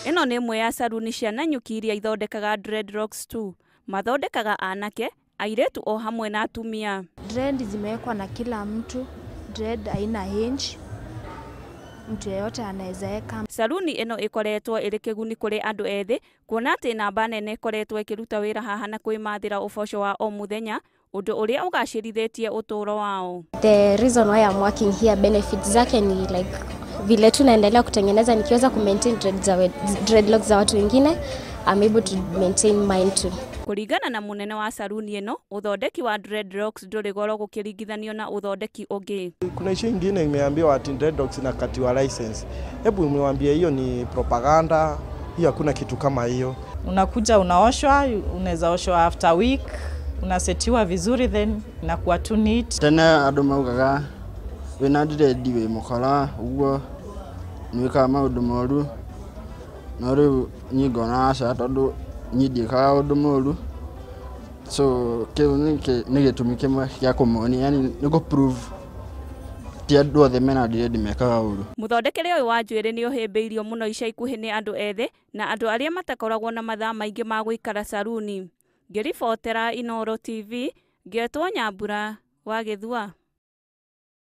Ĩno nĩ ĩmwe ya caruni cia Nanyuki iria ithondekaga dreadlocks tu. Mathondekaga anake, airĩtu o hamwe na atumia. Dread zimewekwa na kila mtu, dread haina age, mtu yeyote anaweza weka. Caruni ĩno ĩkoretwo ĩrĩ kĩguni kũrĩ andũ ethĩ kuona atĩ namba nene ĩkoretwo ĩkĩruta wĩra haha na kwĩmathĩra ũboco wa o mũthenya, ũndũ ũrĩa ũgacĩrithĩtie ũtũũro wao. The reason why I'm working here, benefits zake ni like vile tu naendelea kutengeneza, nikiweza kumaintain dreadlocks za watu wengine, I'm able to maintain mine too. Kũringana na mũnene wa caruni ĩno, ũthondeki wa dreadlocks ndũrĩ goro gũkĩringithanio na ũthondeki ũngĩ. Kuna issue ingine imeambiwa ati dreadlocks inakatiwa license. Hebu niwaambie hiyo ni propaganda, hiyo hakuna kitu kama hiyo. Unakuja unaoshwa, unaweza oshwa after week, unasetiwa vizuri then inakuwa too neat. Tene andũ maugaga wĩna dread wĩ mũkora ũguo nĩwĩkaga maũndũ moru, no rĩu niĩ ngona aca tondũ niĩ ndiĩkaga ũndũ mũru, so kĩu nĩ gĩtũmi kĩmwe gĩa kũmonia, yani nĩ gũ prove ti andũ othe mena dread mekaga ũru. Mũthondekere ũyũ wa njuĩrĩ nĩ ũhĩmbĩirio mũno ica ikuhĩ nĩ andũ ethĩ na andũ arĩa matakoragwo na mathaa maingĩ ma gũikara caruni. Ngĩribotera Inooro TV, ngetwo Nyambura wa Gĩthua.